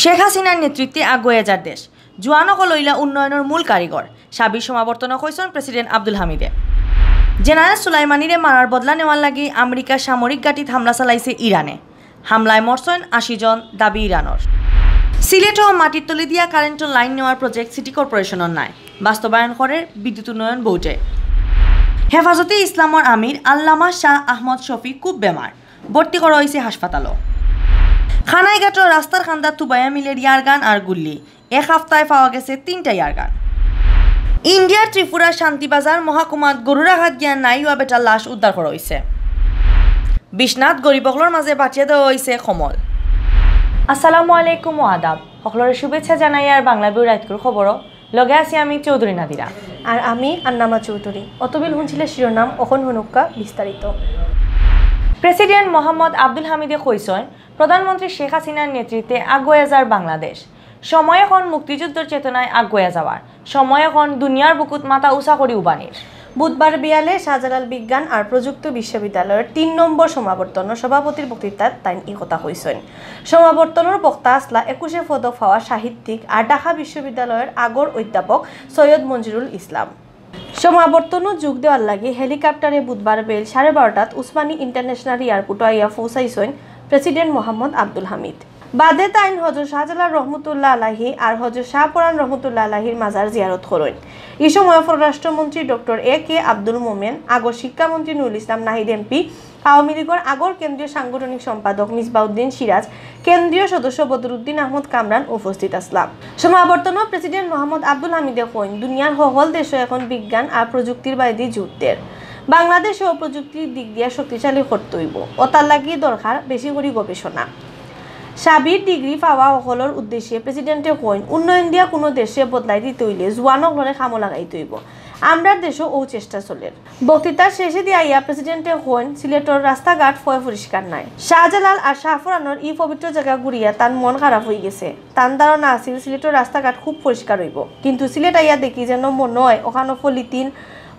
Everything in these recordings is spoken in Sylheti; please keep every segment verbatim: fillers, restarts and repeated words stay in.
শেখ হাসিনার নেতৃত্বে আগুয়াইয়া যার দেশ, জুয়ান অকল অইলা উন্নয়নর মূল কারিগর, সাবির সমাবর্তনো কইছইন প্রেসিডেন্ট আব্দুল হামিদে। জেনারেল সুলাইমানিরে মারার বদলা নেওয়ার লাগি আমেরিকার সামরিক ঘাঁটিত হামলা চালাইছে ইরানে। হামলায় মরছইন আশি জন, দাবি ইরানর। সিলেটো মাটির তলেদিয়া কারেন্টর লাইন নেওয়ার প্রজেক্ট সিটি কর্পোরেশনর নায়, বাস্তবায়ন করের বিদ্যুৎ উন্নয়ন বোর্ডে। হেফাজতে ইসলামর আমির আল্লামা শাহ আহমদ শফি খুব বেমার, ভর্তি করা অইছে হাসপাতালো। কানাইঘাটর রাস্তার কান্দাত তুবাইয়া মিলের ইয়ারগান আর গুল্লি, এক হাপ্তায় পাওয়া গেছে তিনটা ইয়ারগান। ইন্ডিয়ার ত্রিপুরার শান্তিবাজার মহকুমাত গরুর আঘাত গিয়া নাইওয়া বেটার লাশ উদ্ধার করা অইছে। বিশ্বনাথ গরিব অকলর মাঝে বাটিয়া দেওয়া অইছে কম্বল। আসসালামু আলাইকুম ও আদাব। হকলরে শুভেচ্ছা জানাইয়ার বাংলা ভিউ রাইতকুর খবরো। লগে আছি আমি চৌধুরী নাদিরা। আর আমি আন্নামা চৌধুরী। অতবিল হুনছিলে শিরোনাম, অখন হুনুক্কা বিস্তারিত। প্রেসিডেন্ট মোহাম্মদ আব্দুল হামিদে কইছইন, প্রধানমন্ত্রী শেখ হাসিনার নেতৃত্বে আগুয়াইয়া যার বাংলাদেশ। সময় অখন মুক্তিযুদ্ধর চেতনায় আগুয়াইয়া যাওয়ার। সময় অখন দুনিয়ার বুকুত মাথা উচা করি উবানির। বুধবার বিয়ালে শাহজালাল বিজ্ঞান আর প্রযুক্তি বিশ্ববিদ্যালয়র তিন নম্বর সমাবর্তনর সভাপতির বক্তৃতাত তাইন ই কথা কইছইন। সমাবর্তনর বক্তা আছলা একুশে পদক পাওয়া সাহিত্যিক আর ঢাকা বিশ্ববিদ্যালয়র আগর অধ্যাপক সৈয়দ মঞ্জুরুল ইসলাম। সমাবর্তনো যোগ দেওয়ার লাগি হেলিকপ্টারে বুধবার বেইল সাড়ে বারোটাত উসমানী ইন্টারন্যাশনাল এয়ারপোর্টো আইয়া পৌঁছাইছইন প্রেসিডেন্ট মোহাম্মদ আব্দুল হামিদ। বাদে তাইন হজরত শাহজালাল রহমতুল্লাহ আলাইহি আর হজরত শাহপরান রহমতুল্লাহ আলাইহির মাজার জিয়ারত করইন। ই সময় পররাষ্ট্রমন্ত্রী ডক্টর এ কে আব্দুল মোমেন, আগর শিক্ষামন্ত্রী নুরুল ইসলাম নাহিদ এমপি, আওয়ামী লীগর আগর কেন্দ্রীয় সাংগঠনিক সম্পাদক মিসবাউদ্দিন সিরাজ, কেন্দ্রীয় সদস্য বদরুদ্দিন আহমদ কামরান উপস্থিত আছলা। সমাবর্তনো প্রেসিডেন্ট মোহাম্মদ আব্দুল হামিদে কইন, দুনিয়ার হকল দেশো এখন বিজ্ঞান আর প্রযুক্তির বায়দি জোর দের। বাংলাদেশও প্রযুক্তির দিক দিয়া শক্তিশালী করতে অইবো। অতার লাগি দরকার বেশি করি গবেষণা। সাবির ডিগ্রি পাওয়া অকলর উদ্দেশ্যে প্রেসিডেন্টে কইন, উন্নয়ন দিয়া কুনু দেশরে বদলাই দিতে অইলে জুয়ান অকলরে কামো লাগাইতে অইবো। আমরার দেশও অউ চেষ্টা চলের। বক্তৃতার শেষেদি আইয়া প্রেসিডেন্টে কইন, সিলেটর রাস্তাঘাট ফয় পরিষ্কার নায়। শাহজালাল আর শাহপরানর ই পবিত্র জাগা ঘুরিয়া তান মন খারাপ অইগেছে। তান ধারণা আছিল সিলেটর রাস্তাঘাট খুব পরিষ্কার অইবো, কিন্তু সিলেট আইয়া দেখি যেন মনো অয় অখানো পলিথিন,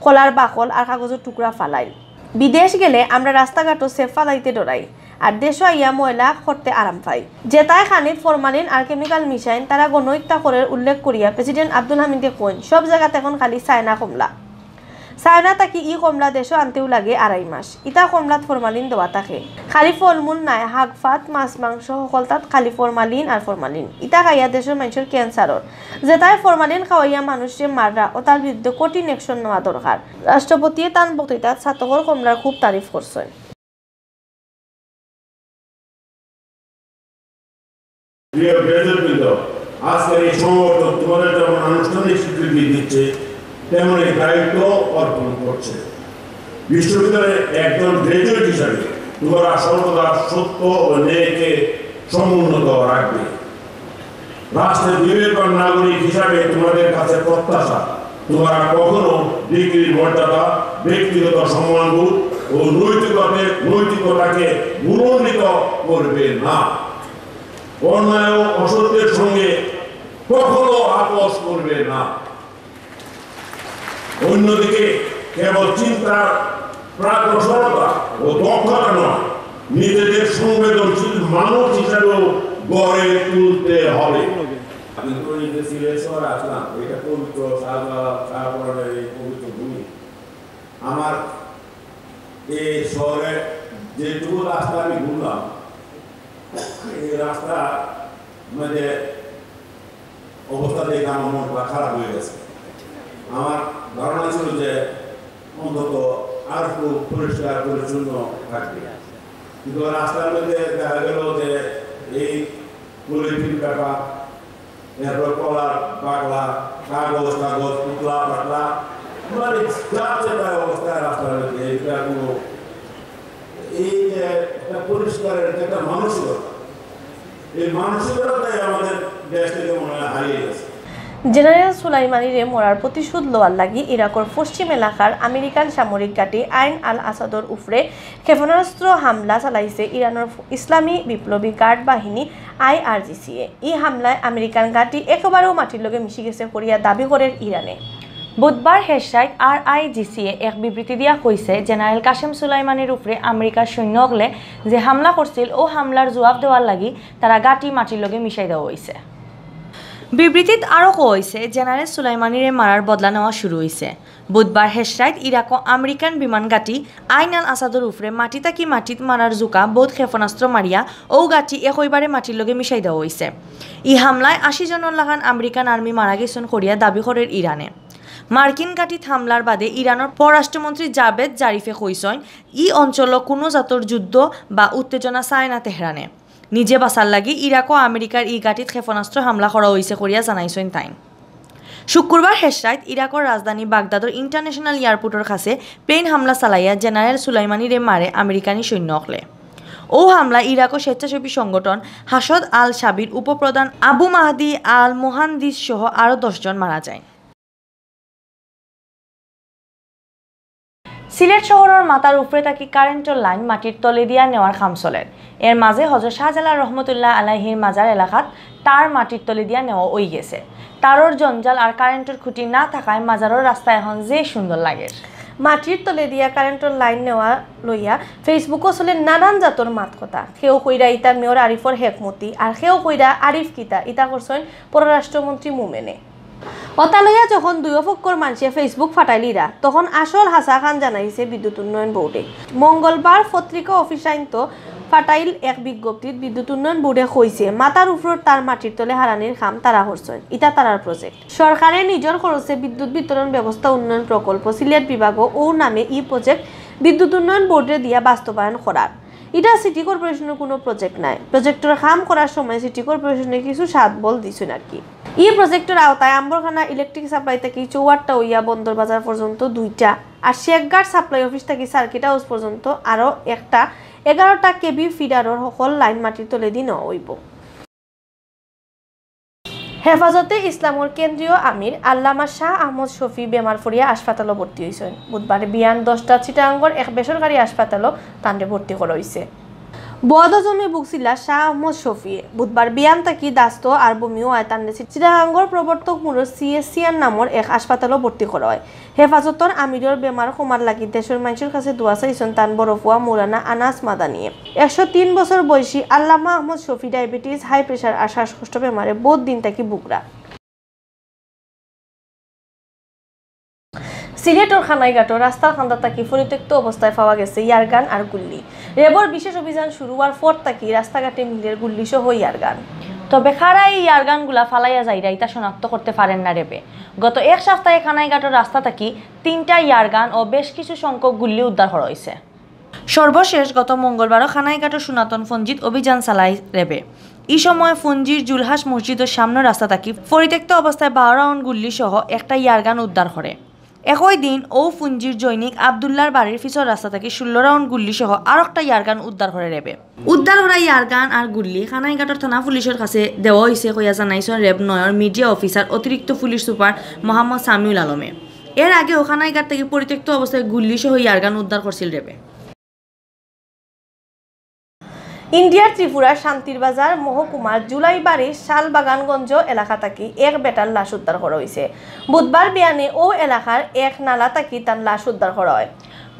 কলার বাকল আর কাগজর টুকরা ফালাইল। বিদেশ গেলে আমরা রাস্তাঘাটো সেফ ফালাইতে ডরাই, আর দেশো আইয়া ময়লা করতে আরাম পাই। যেতায় খানিত ফরমালিন আর কেমিক্যাল মিশাইন, তারা গণহত্যা করের উল্লেখ করিয়া প্রেসিডেন্ট আব্দুল হামিদে কইন, সব জাগাত এখন খালি চায়না কমলা। চায়না থাকি ই কমলা দেশো আনতেও লাগে আড়াই মাস। ইতা কমলাত ফরমালিন দেওয়া থাকে। খালি ফলমূল নায়, হাগ-ফাত, মাছ-মাংস হকলতাত খালি ফরমালিন আর ফরমালিন। ইতা খাইয়া দেশর মানষর ক্যান্সার অর। যেতায় ফরমালিন খাওয়াইয়া মানুষরে মাররা, অতার বিরুদ্ধে কঠিন অ্যাকশন নেওয়া দরকার। রাষ্ট্রপতিয়ে তান বক্তৃতাত ছাতকর কমলার খুব তারিফ করছইন। প্রিয় গ্র্যাজুয়েট বৃন্দ, আজকের এই সমাবর্তন তোমাদের যেমন আনুষ্ঠানিক স্বীকৃতি দিচ্ছে, তেমনই দায়িত্ব অর্পণ করছে। বিশ্ববিদ্যালয়ের একজন গ্র্যাজুয়েট হিসাবে তোমরা সর্বদা সত্য ও ন্যায়কে সমুন্নত রাখবে। রাষ্ট্রের বিবেকবান নাগরিক হিসাবে তোমাদের কাছে প্রত্যাশা, তোমরা কখনো ডিগ্রির মর্যাদা, ব্যক্তিগত সম্মানবোধ ও নৈতিকতাকে, নৈতিকতাকে ভূলণ্ডিত করবে না। অন্যায় ও অসত্যের সঙ্গে কখনো আপোষ করবে না। অন্যদিকে কেবল চিন্তার প্রাকৌশলতা ও দক্ষতা নয়, নিজেদের সংবেদনশীল মানুষ হিসেবেও গড়ে তুলতে হবে। কিন্তু এই যে সিলেট শহরে আসলাম, এটা পবিত্র শাহজালাল, শাহপরানের এই পবিত্র ভূমি। আমার এই শহরে যেটুকু রাস্তা আমি ঘুরলাম, এই রাস্তা মধ্যে অবস্থা দেখে আমার মনটা খারাপ হয়ে গেছে। আমার ধারণা ছিল যে অন্তত আর একটু পরিষ্কার পরিচ্ছন্ন থাকবে, কিন্তু রাস্তার মধ্যে দেখা গেল যে এই পলিথিন কাটা, এরপর কলার বাকলা, কাগজ কাগজ, পুতলা পাতলা, মানে যাচ্ছে তাই অবস্থায় রাস্তার মধ্যে। এটা কোনো, এই যে একটা পরিষ্কারের যে একটা মানসিকতা, এই মানসিকতাই আমাদের দেশ থেকে মনে হয় হারিয়ে গেছে। জেনারেল সুলাইমানিরে মরার প্রতিশোধ লওয়ার লাগি ইরাকর পশ্চিম এলাকার আমেরিকান সামরিক ঘাঁটি আইন আল আসাদর উপরে ক্ষেপণাস্ত্র হামলা চালাইছে ইরানর ইসলামী বিপ্লবী গার্ড বাহিনী, আইআরজিসিয়ে। ই হামলায় আমেরিকান ঘাঁটি একেবারেও মাটির লগে মিশি গেছে করিয়া দাবি করের ইরানে। বুধবার হেশরাইত আরআইজিসিএ এক বিবৃতি দিয়া কইছে, জেনারেল কাশেম সুলাইমানির উপরে আমেরিকার সৈন্য অকলে যে হামলা করছিল, অউ হামলার জুয়াব দেওয়ার লাগি তারা গাটি মাটির লগে মিশাই দেওয়া অইছে। বিবৃতিত আরও কওয়া অইছে, জেনারেল সুলাইমানিরে মারার বদলা নেওয়া শুরু অইছে। বুধবার হেশরাইত ইরাকো আমেরিকান বিমান গাটি আইন আল আসাদর উপরে মাটি থাকি মাটিত মারার জুকা বউত ক্ষেপণাস্ত্র মারিয়া অউ গাটি একইবারে মাটির লগে মিশাই দেওয়া অইছে। ই হামলায় আশি জনর লাখান আমেরিকান আর্মি মারা গেছইন করিয়া দাবি করের ইরানে। মার্কিন গাটিত হামলার বাদে ইরানর পররাষ্ট্রমন্ত্রী জাবেদ জারিফে কইছইন, ই অঞ্চলো কুনু জাতর যুদ্ধ বা উত্তেজনা চায় না তেহরানে। নিজে বাঁচার লাগি ইরাকো আমেরিকার ই গাটিত ক্ষেপণাস্ত্র হামলা করা অইছে করিয়া জানাইছইন তাইন। শুক্রবার হেশরাইত ইরাকর রাজধানী বাগদাদর ইন্টারন্যাশনাল এয়ারপোর্টর কাছে প্লেন হামলা চালাইয়া জেনারেল সুলাইমানিরে মারে আমেরিকানি সৈন্য অকলে। অউ হামলা ইরাকর স্বেচ্ছাসেবী সংগঠন হাশদ আল শাবির উপপ্রধান আবু মাহদি আল মুহান্দিস সহ আরও দশ জন মারা যায়। সিলেট শহরর মাথার উপরে থাকি কারেন্টর লাইন মাটির তলে দিয়া নেওয়ার কাম চলের। এর মাঝে হজরত শাহজালাল রহমতুল্লাহ আলাইহির মাজার এলাকাত তার মাটির তলে দিয়া নেওয়া অইগেছে। তারর জঞ্জাল আর কারেন্টর খুঁটি না থাকায় মাজারর রাস্তা এখন যে সুন্দর লাগের। মাটির তলে দিয়া কারেন্টর লাইন নেওয়া লইয়া Facebook-ও চলে নানান জাতর মাত কথা। কেউ কইরা ইতা মেয়র আরিফর হেকমতি, আর কেউ কইরা আরিফ কিতা, ইতা করছইন পররাষ্ট্রমন্ত্রী মোমেনে। অতা লইয়া যখন দুইও পক্ষর মানষে Facebook ফাটাইলিরা, তখন আসল হাছা খান জানাইছে বিদ্যুৎ উন্নয়ন বোর্ডে। মঙ্গলবার পত্রিকা অফিসাইন্ত ফাটাইল এক বিজ্ঞপ্তিত বিদ্যুৎ উন্নয়ন বোর্ডে কইছে, মাথার উপরর তার মাটির তলে হারানির কাম তারা করছইন, ইটা তারার প্রজেক্ট। সরকারে নিজর খরচে বিদ্যুৎ বিতরণ ব্যবস্থা উন্নয়ন প্রকল্প সিলেট বিভাগও অউ নামে ই প্রজেক্ট বিদ্যুৎ উন্নয়ন বোর্ডরে দিয়া বাস্তবায়ন করার। ইটা সিটি কর্পোরেশনর কুনু প্রজেক্ট নায়। প্রজেক্টর কাম করার সময় সিটি কর্পোরেশনে কিছু সাত বল দিছইন আর কি। ই প্রজেক্টর আওতায় আম্বরখানা ইলেকট্রিক সাপ্লাই থাকি চৌহাট্টা অইয়া বন্দর বাজার পর্যন্ত দুইটা, আর শেখঘাট সাপ্লাই অফিস থাকি সার্কিট হাউস পর্যন্ত আরও একটা, এগারোটা কেভি ফিডারর হকল লাইন মাটির তলেদি নেওয়া অইবো। হেফাজতে ইসলামর কেন্দ্রীয় আমির আল্লামা শাহ আহমদ শফি বেমার পড়িয়া হাসপাতালো ভর্তি অইছইন। বুধবার বিয়ান দশটাত চিটাগাঙ্গর এক বেসরকারি হাসপাতালো তানরে ভর্তি করা অইছে। বদ হজমে ভুগছিলা শাহ আহমদ শফিয়ে। বুধবার বিয়ান থাকি দাস্ত আর বমি অওয়ায় তানরে চিটাগাঙ্গর প্রবর্তক মোড়র সিএসসিআর নামর এক হাসপাতালো ভর্তি করা অয়। হেফাজতর আমিরর বেমার কমার লাগি দেশর মানষর কাছে দোয়া চাইছইন তান বড় ফুয়া মৌলানা আনাস মাদানিয়ে। একশো তিন বছর বয়সী আল্লামা আহমদ শফি ডায়াবেটিস, হাই প্রেশার আর শ্বাসকষ্ট বেমারে বউত দিন থাকি ভুগরা। সিলেটর কানাইঘাটো রাস্তার কান্দা থাকি পরিত্যক্ত অবস্থায় পাওয়া গেছে ইয়ারগান আর গুল্লি। রেবর বিশেষ অভিযান শুরু অওয়ার পর থাকি রাস্তাঘাটে মিলের গুল্লি সহ ইয়ারগান। তবে কারা ই ইয়ারগানগুলা ফালাইয়া যাইরা ইতা শনাক্ত করতে পারের না রেবে। গত এক সপ্তাহে কানাইঘাটর রাস্তা থাকি তিনটা ইয়ারগান ও বেশ কিছু সংখ্যক গুল্লি উদ্ধার করা অইছে। সর্বশেষ গত মঙ্গলবারও কানাইঘাটর সনাতন ফঞ্জিত অভিযান চালায় রেবে। ই সময় ফঞ্জির জুলহাস মসজিদর সামনর রাস্তা থাকি পরিত্যক্ত অবস্থায় বারো রাউন্ড গুল্লি সহ একটা ইয়ারগান উদ্ধার করে। একই দিন অউ ফঞ্জির জৈনিক আবদুল্লার বাড়ির পিছর রাস্তা থাকি ষোলো রাউন্ড গুল্লি সহ আরোকটা ইয়ারগান উদ্ধার করে রেবে। উদ্ধার করা ইয়ারগান আর গুল্লি কানাইঘাটর থানা পুলিশর কাছে দেওয়া অইছে কইয়া জানাইছইন রেব নয়র মিডিয়া অফিসার অতিরিক্ত পুলিশ সুপার মোহাম্মদ সামিউল আলমে। এর আগেও কানাইঘাট থাকি পরিত্যক্ত অবস্থায় গুল্লি সহ ইয়ারগান উদ্ধার করছিল রেবে। ইন্ডিয়ার ত্রিপুরার শান্তিরবাজার মহকুমার জুলাইবাড়ি শালবাগানগঞ্জ এলাকা থাকি এক বেটার লাশ উদ্ধার করা অইছে। বুধবার বিয়ানে অউ এলাকার এক নালা থাকি তান লাশ উদ্ধার করা অয়।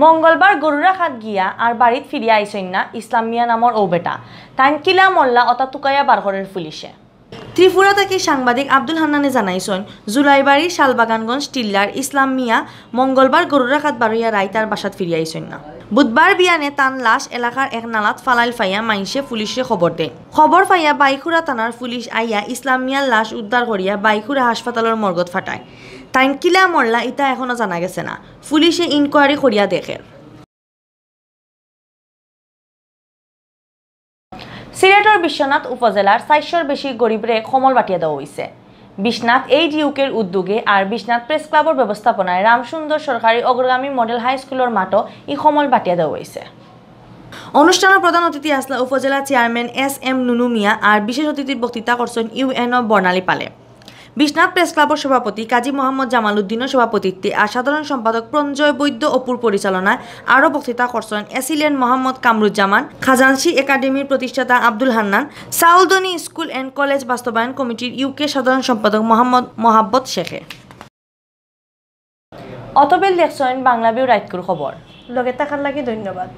মঙ্গলবার গরুরাঘাট গিয়া আর বাড়িত ফিরিয়া আইছইন না ইসলাম মিয়া নামর অউ বেটা। তাইন কিলা মরলা অতা তুকাইয়া বার করের পুলিশে। ত্রিপুরা থাকি সাংবাদিক আব্দুল হান্নানে জানাইছইন, জুলাইবাড়ি শালবাগানগঞ্জ টিল্লার ইসলাম মিয়া মঙ্গলবার গরুরাঘাট বারইয়া রাইত আর বাসাত ফিরিয়া আইছইন না। বুধবার বিয়ানে তান লাশ এলাকার এক নালাত ফালাইল পাইয়া মাইনষে পুলিশরে খবর দেইন। খবর পাইয়া বাইখুড়া থানার পুলিশ আইয়া ইসলাম মিয়ার লাশ উদ্ধার করিয়া বাইখুড়া হাসপাতালর মর্গত ফাটায়। তাইন কিলা মরলা ইতা এখনো জানা গেছে না। পুলিশে ইনকোয়ারি করিয়া দেখের। সিলেটর বিশ্বনাথ উপজেলার চাইরশোর বেশি গরিবরে কম্বল বাটিয়া দেওয়া অইছে। বিশ্বনাথ এইড ইউকের উদ্যোগে আর বিশ্বনাথ প্রেস ক্লাবর ব্যবস্থাপনায় রামসুন্দর সরকারি অগ্রগামী মডেল হাই স্কুলর মাঠো ই কম্বল বাটিয়া দেওয়া অইছে। অনুষ্ঠানো প্রধান অতিথি আছলা উপজেলা চেয়ারম্যান এস এম নুনু মিয়া আর বিশেষ অতিথির বক্তৃতা করছইন ইউএনও বর্ণালী পালে। বিশ্বনাথ প্রেস ক্লাবর সভাপতি কাজী মোহাম্মদ জামাল উদ্দিনর সভাপতিত্বে আর সাধারণ সম্পাদক প্রঞ্জয় বৈদ্য অপুর পরিচালনায় আরও বক্তৃতা করছইন এসিলেন মোহাম্মদ কামরুজ্জামান, খাজানশি একাডেমির প্রতিষ্ঠাতা আব্দুল হান্নান, সাউলদনি স্কুল অ্যান্ড কলেজ বাস্তবায়ন কমিটির ইউকে সাধারণ সম্পাদক মোহাম্মদ মোহাব্বত শেখে। অতবেল দেখছইন বাংলা ভিউ রাইতকুর খবর। লগে থাকার লাগি ধন্যবাদ।